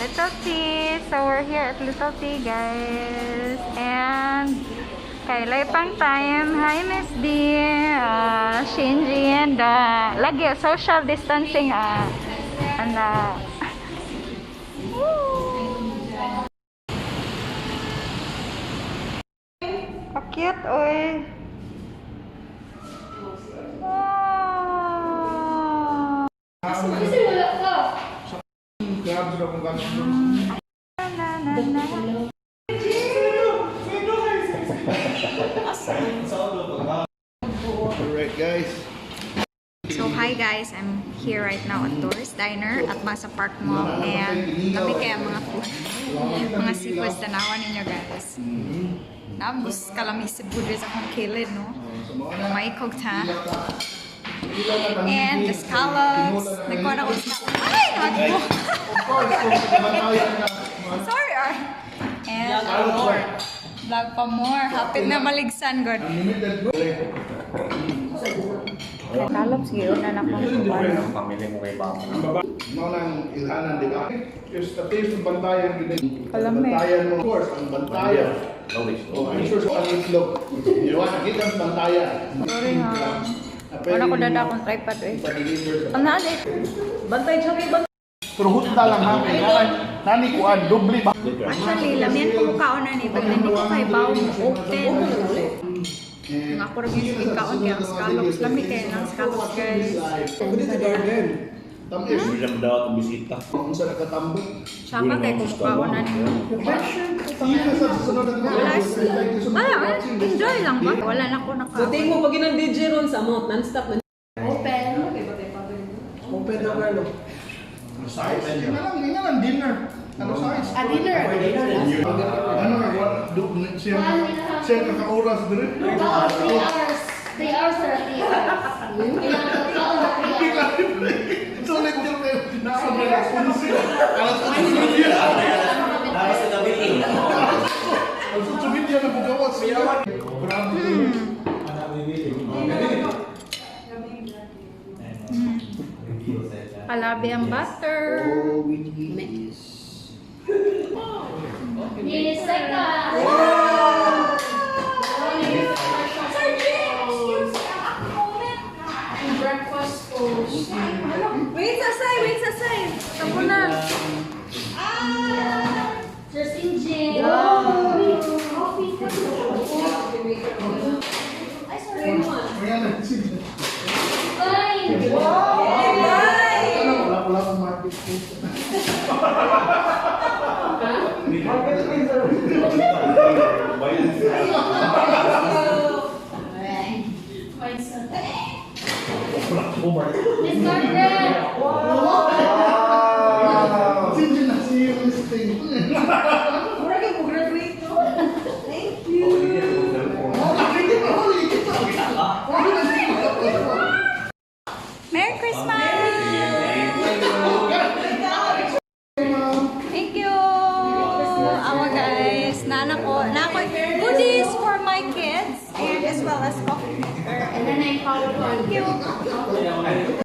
Little T. So we're here at Little T, guys. And kay pang time. Hi, Miss D. Shinji and lagi social distancing. And woo. Cute, oy. Wow. Kasi wala ka. Grabs na kung gano'n. Na, na, na. Alright, guys. So hi guys, I'm here right now at Doris Diner at Masa Park Mall and kami kaya mga food, mga seafoods, tanawan ninyo, guys. Nambus kalami sa food sa akong kilid, no? May ta. And the scallops. Nagkuha na ko scallops. Ay! Nagpo! Of course, kung sa bantayan na. Sorry, ah. And vlog pa more. Hapit na maligsan, god. Unlimited bro. Scallops, yun na akong Ang pamilya mo kay Bamo. Mao nang ilhanan, di ba? Is the taste of bantayan gid. Kalami. Bantayan mo. Of course, ang bantayan. Oh, I'm sure sa ang itlog. You want to get ang bantayan. Sorry ha. Wala ko dada akong tripod eh. Pa-deliver sa Ang nalik. Bantay siya kay bantay. Pero hutda lang ha, kay nani kuan doble ba? Actually, lamian ko kaon na ni, but hindi ko kay bawo mo open. Ang ako rin yung sige kaon kaya ang scallops. Lami kaya ng scallops, guys. Pwede sa garden. Tamis. Hindi siya madawat ang bisita. Unsa nakatambok? Tsaka kay kung kaon na ni. Sige sa susunod na Wala. Wala, eh. Enjoy lang ba? Wala na ko naka. So tingin mo pag ginang DJ ron sa amount non-stop na. Open. Open na girl. Size? Yun na lang dinner. Ano size? Ah, dinner. Ano do siya siya kaka-oras dire. Oo, 3 hours. 3 hours or 3 hours. Kailangan ko kaon na 3 hours. So like din kayo nasa mga 11. Alas 8:30. Alas 8:30 na bugawas siya. Grabe. Palabi ang butter. Yes, like that. Breakfast toast. Wait sa side, wait sa side. Tapo na. Just in jail. Coffee. Ay, sorry. Ayan na, sige. Bye. Wala wala akong market place. Miss Margaret. Sige na, see you this thing. Mura kay mo graduate no. Thank you. Merry Christmas! Thank you! Awa guys, nana ko, na ko goodies for my kids and as well as coffee maker. And then I follow Thank you.